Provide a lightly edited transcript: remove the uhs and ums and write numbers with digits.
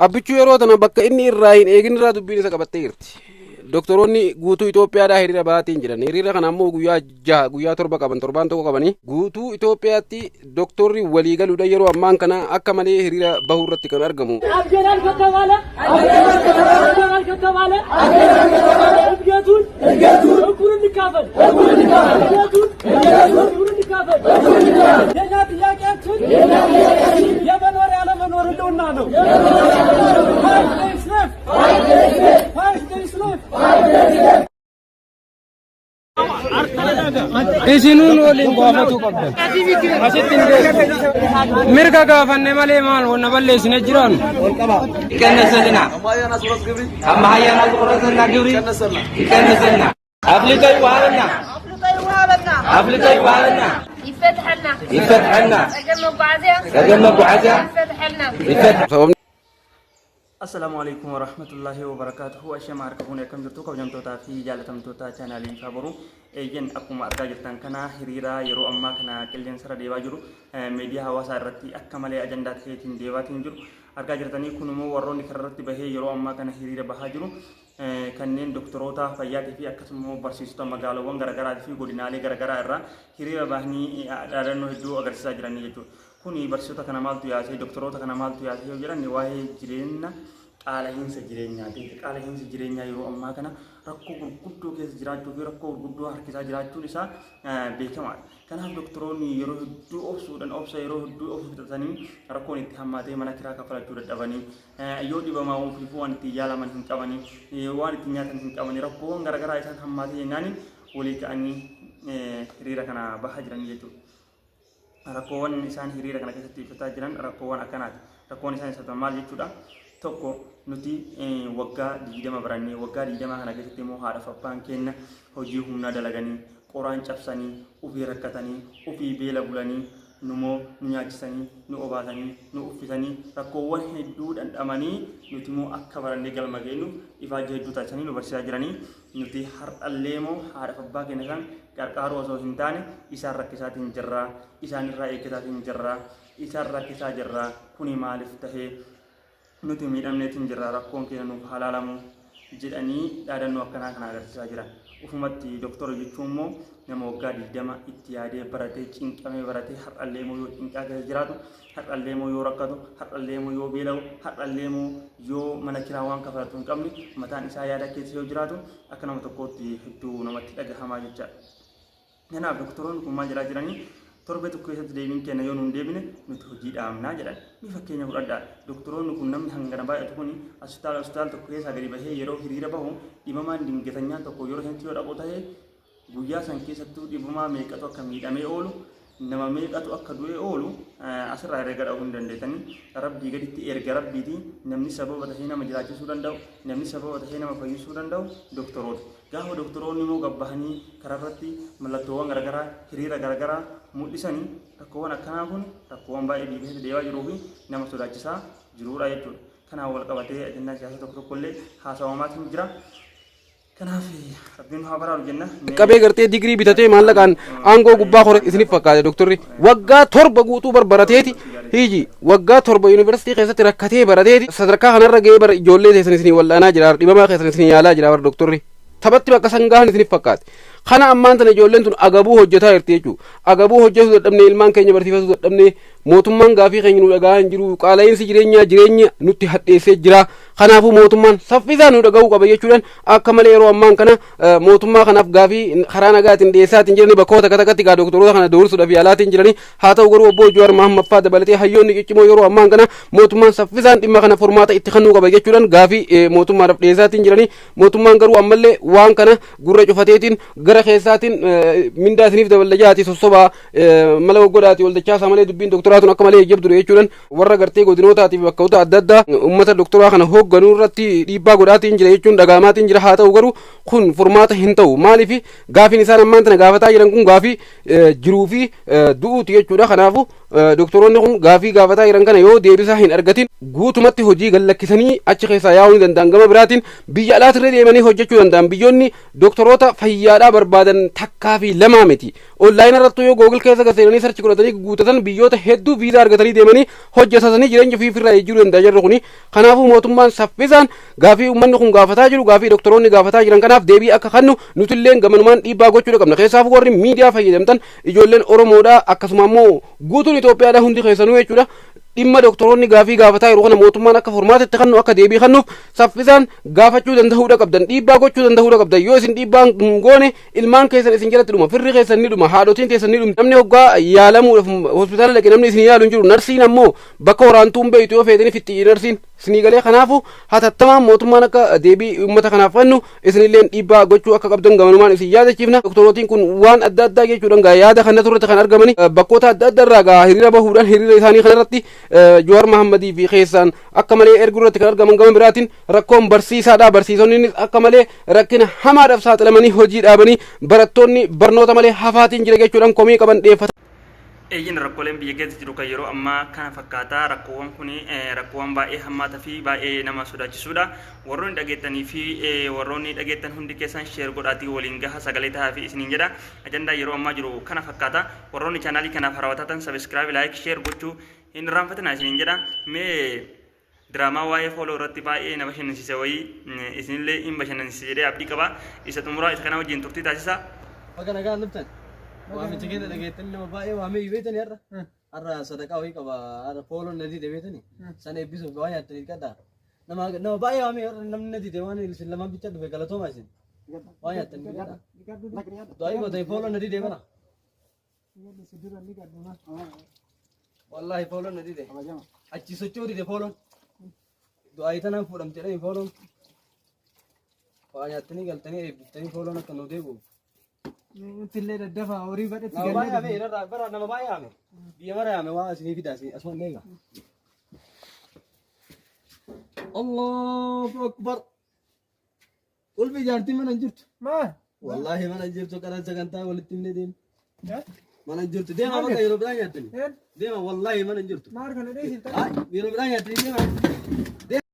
Abbichuu yeroo tana bakka inni irraa hin eegin irraa dubbiin isa qabattee jirti. Doktoroonni guutuu Itoophiyaadhaa hiriira ba'aatiin jiran. Hiriira kana ammoo guyyaa 6, guyyaa 7 qaban, torbaan tokko qabanii guutuu Itoophiyaatti doktorri walii galuudha yeroo ammaan kana akka malee hiriira bahuu irratti kan argamu. አብጀናል ከተባለ አብጀናል ከተባለ እድገቱን እኩል እንካፈል፣ እድገቱን እኩል እንካፈል። የኛ ጥያቄያችን የመኖር ያለመኖር ህልውና ነው። 5 days left. 5 days left. Isinuun waliin gaafachuu qabdan. Asitti hin geessu. Mirga gaafanne malee maal wanna balleessine jiraannu. ይቀነስልና ከመሃያና ዝቁረፀልና ግብሪ ይቀንስልና ኣፍልጦ ይወሃበና ኣፍልጦ ይወሃበና። ይፈትሐልና። ይፈትሐልና። ፀገም መጓዓዝያ ፀገም መጓዓዝያ ይፈትሐልና። ይፈትሐ Sababni Assalaamu alaikum warahmatullahi wabarakatuhu. Ashama harka fuunee, akkam jirtu kabajamtootaa fi jaalatamtoota chaanaalii Ifaa? Eeyyan, akkuma argaa jirtan kana hiriira yeroo ammaa kana qilleensarra deemaa jiru, miidiyaa hawaasaa irratti akka malee ajandaa ta'eetiin deemaatiin jiru argaa jirtanii. Kun immoo warroonni kararratti bahee yeroo ammaa kana hiriira bahaa jiru kanneen doktoroota fayyaatii fi akkasuma barsiisota magaalaawwan garaagaraatii fi godinaalee garaagaraa irraa hiriira bahanii dhaadannoo hedduu agarsiisaa jiranii jechuudha. Kuni barsiisota kana maaltu yaasee, doktoroota kana maaltu yaasee yoo jedhan, waa'ee jireenya, qaala'iinsa jireenyaati. Qaala'iinsi jireenyaa yeroo ammaa kana rakkoo gurguddoo keessa jiraachuu fi rakkoo gurguddoo harkisaa jiraachuun isaa beekamaadha. Kanaaf doktoroonni yeroo hedduu obsuudhaan, obsa yeroo hedduu of fixatanii, rakkoon itti hammaatee mana kiraa kaffalachuu dadhabanii, yoo dhibamaa ofiifuu waan ittiin yaalaman hin qabanii, waan ittiin nyaatan hin qabanii, rakkoowwan garaagaraa isaan hammaatee jennaaniin walii ka'anii hiriira kana bahaa jiran jechuudha. Rakkoowwan isaan hiriira kana keessatti ibsataa jiran rakkoowwan akkanaati. Rakkoon isaan ibsatan maal jechuudha? Tokko, nuti waggaa 20 barannee, waggaa 20 kana keessatti immoo haadha fi abbaan keenya hojii humnaa dalaganii, qoraan cabsanii, ofii rakkatanii, ofii beela bulanii, numoo nu nyaachisanii, nu obaasanii, nu uffisanii, rakkoowwan hedduu dhandhamanii, nuti immoo akka barannee galma geenyu ifaajja hedduu taasisanii nu barsiisaa jiranii, nuti har'allee immoo haadha fi abbaa keenya isaan qarqaaruu osoo hin taane isaan rakkisaatiin jirraa, isaan irraa eeggataatiin jirraa, isaan rakkisaa jirraa. Kuni maaliif tahee? Nuti miidhamneetiin jirra, rakkoon keenya nuuf haa laalamu jedhanii dhaadannoo akkanaa kana agarsiisaa jiran. Ufumatti doktora jechuun immoo nama waggaa 20 itti yaadee baratee, cinqamee baratee, har'allee immoo yoo cinqaa keessa jiraatu, har'allee immoo yoo rakkatu, har'allee immoo yoo beela'u, har'allee immoo yoo mana kiraa waan kafalatu hin qabne, mataan isaa yaada keessa yoo jiraatu, akka nama tokkootti hedduu namatti dhagahamaa jechaadha. Kanaaf doktoroonni kun maal jedhaa jiranii? Torbee tokko keessatti deebiin kenna yoo nuun deebine nuti hojii dhaabnaa jedhan. Ni fakkeenya fudhadhaa. Doktoroonni kun, namni hangana baay'atu kun hospitaala tokko keessaa gadi bahee yeroo hiriira bahu, dhibamaan dingatanyaan tokko yeroo sanatti yoo dhaqu ta'ee, guyyaa san keessattuu dhibamaa meeqatu akka miidhamee oolu, nama meeqatu akka du'ee oolu asirraa herrega dha'uu hin dandeettanii. Rabbii gaditti, erga rabbiiti, namni sababa tahee nama jiraachisuu danda'u, namni sababa tahee nama fayyisuu danda'u doktoroota. Gaafa doktoroonni immoo gabbahanii karaarratti mallattoowwan garaagaraa, hiriira garaagaraa mul'isanii, rakkoowwan akkanaa kun rakkoowwan baay'ee biyya keessatti deemaa jiruu fi nama sodaachisaa jiruudha jechuudha. Kanaan wal qabatee ajandaan siyaasaa tokko tokko illee haasawamaatiin jira. Kanaaf rabbiin haa baraaru jenna. Qabee gartee digirii bitatee maallaqaan aangoo gubbaa kore isiniif fakkaate. Doktorri waggaa 7 guutuu barateeti, hiiji waggaa 7 yuunivarsiitii keessatti rakkatee barateeti sadarkaa kanarra ga'ee bara ijoollee teessan isinii wal'aanaa jira, dhibamaa keessan isinii yaalaa jira. Bara doktorri taphatti bakka san gahan isiniif fakkaate. Kana ammaan tana ijoolleen tun agabuu hojjetaa jirti jechuudha. Agabuu hojjetuu dadhabnee, ilmaan keenya barsiifachuu dadhabnee, mootummaan gaafii keenya nu dhagahaa hin jiru, qaala'iinsi jireenyaa jireenya nutti hadheessee jira, kanaafuu mootummaan saffisaan nu dhagahuu qaba jechuudhaan akka malee yeroo ammaan kana mootummaa kanaaf gaafii karaa nagaatiin dhiyeessaatiin jirani. Bakkoota takka takkatti gaa doktoroota kana doorsuudhaaf yaalaatiin jirani. Haa ta'u garuu obbo Jawaar Mahammad faa dabalatee hayyoonni ciccimoo yeroo ammaan kana mootummaan saffisaan dhimma kana furmaata itti kennuu qaba jechuudhaan gaafii mootummaadhaaf dhiyeessaatiin jirani. Mootummaan garuu ammallee waan kana gurra cufateetiin gara keessaatiin mindaa isiniif daballa jaati sossobaa mala godhaati waldachaasaa malee dubbiin doktoraa tun akka malee jabdudha jechuudhaan warra gartee godinootaatiif bakkoota adda addaa uummata doktoraa kana hoogganuu irratti dhiibbaa godhaatiin jira jechuun dhagaamaatiin jira. Haa ta'u garuu kun furmaata hin ta'u. Maaliif? Gaafiin isaan ammaan tana gaafataa jiran kun gaafii jiruu fi du'uuti jechuudha. Kanaafuu Doktoroonni kun gaafii gaafataa jiran kana yoo deebisaa hin argatin guutumatti hojii gallakkisanii achi keessaa yaa'uu ni danda'an. Gama biraatiin biyya alaatirree deemanii hojjechuu danda'an. Biyyoonni doktoroota fayyaadhaa barbaadan takkaa fi lamaa miti. Online irratti yoo Google keessa seenanii search godhatanii guutatan, biyyoota hedduu viizaa argatanii deemanii hojjetatanii jireenya ofii ofirraa jijjiiruu danda'a jarri kuni. Kanaafuu mootummaan saffisaan gaafii uummanni kun gaafataa jiru, gaafii doktoroonni gaafataa jiran kanaaf deebii akka kennu nutillee gamanumaan dhiibbaa gochuu qabna. Keessaafuu warri miidiyaa fayyadamtan, ijoolleen Oromoodhaa, akkasuma immoo guutuun Itoophiyaadhaa hundi keessanuu jechuudha. Dhimma doktoroonni gaafii gaafataa jiru kana mootummaan akka furmaatatti kennu, akka deebii kennuuf saffisaan gaafachuu danda'uudha qabdan, dhiibbaa gochuu danda'uudha qabdan. Yoo isin dhiibbaa hin goone, ilmaan keessan isin jalatti dhuma, firri keessan ni dhuma, haadhotiin teessan ni dhuma. Namni hoggaa yaalamuudhaaf hospitaala dhaqe namni isin yaalu hin jiru. Narsiin ammoo bakka waraantuun beeytu yoo feetanii fixxii narsiin isinii galee. Kanaafu hatattamaan mootummaan akka deebii uummata kanaaf kennu isinilleen dhiibbaa gochuu akka qabdan gamanumaan isin yaadachiifna. Doktorotiin kun waan adda addaa jechuudhaan gaa yaada kana turre kan argamani bakkoota adda addaa irraa gaa hiriira bahuudhaan hiriira isaanii kanarratti Jawaar Mahammadii fi keessaan akka malee erguu irratti kan argaman. Gama biraatiin rakkoon barsiisaadha. Barsiisonni akka malee rakkina hamaadhaaf saaxilamanii hojii dhaabanii barattoonni barnoota malee hafaatiin jira jechuudhaan komii qaban dhiyeeffatan. Eeyyin, rakkooleen biyya keessa jiru kan yeroo ammaa kana fakkaataa. Rakkoowwan kun rakkoowwan baay'ee hammaataa fi baay'ee nama sodaachisuudha. Warroonni dhageettanii fi warroonni dhageettan hundi keessan share godhaatii waliin gaha, sagalee tahaa fi isiniin jedha. Ajandaa yeroo ammaa jiru kana fakkaata. Warroonni chaanaalii kanaaf haarawaa taatan subscribe, like, share gochuu hin irraanfatinaa isiniin jedha. Mee diraamaa waa'ee fooloo irratti baay'ee na bashannansiise wayii isinillee hin bashannansiise jedhee abdii qaba. Isa xumuraa isa kana wajjin turtii taasisa. Baga nagaan dhuftan. Waamicha keenya dhageettanii nama baay'ee waamee beektanii har'a. Har'a sadaqaa wayii qaba. Har'a fooloon na dide beektanii. Sana eebbisuuf waan nyaattanii qadhaa. Nama nama baay'ee waamee har'a namni na dide, waan isin lamaan bicha dhufe, galatooma isin. Waan nyaattanii qadhaa. Du'aa gootanii fooloon na dide mana. Wallaahi fooloon na dide. Achi socho'uu dide fooloon. Du'aa tanaan fuudhamte jedhanii fooloon. Waa nyaattanii galtanii eebbiftanii fooloon akka nu deebi'u. Nutillee daddafaa horii badhetti Nama baay'ee gallee. yaame irraa bara nama baay'ee yaame. Biyya mara yaame, waa isinii fida asuma meeqa. Allahu akbar. Qulfi jaartii mana hin jirtu. Maal? Wallaahi mana hin jirtu, karaa sagantaa walitti himnee deemu. Mana hin jirtu. Deema bakka yeroo biraa nyaattanii. Deema, wallaahi mana hin jirtu. Maal kana dheesifta? Yeroo biraa nyaattanii deema.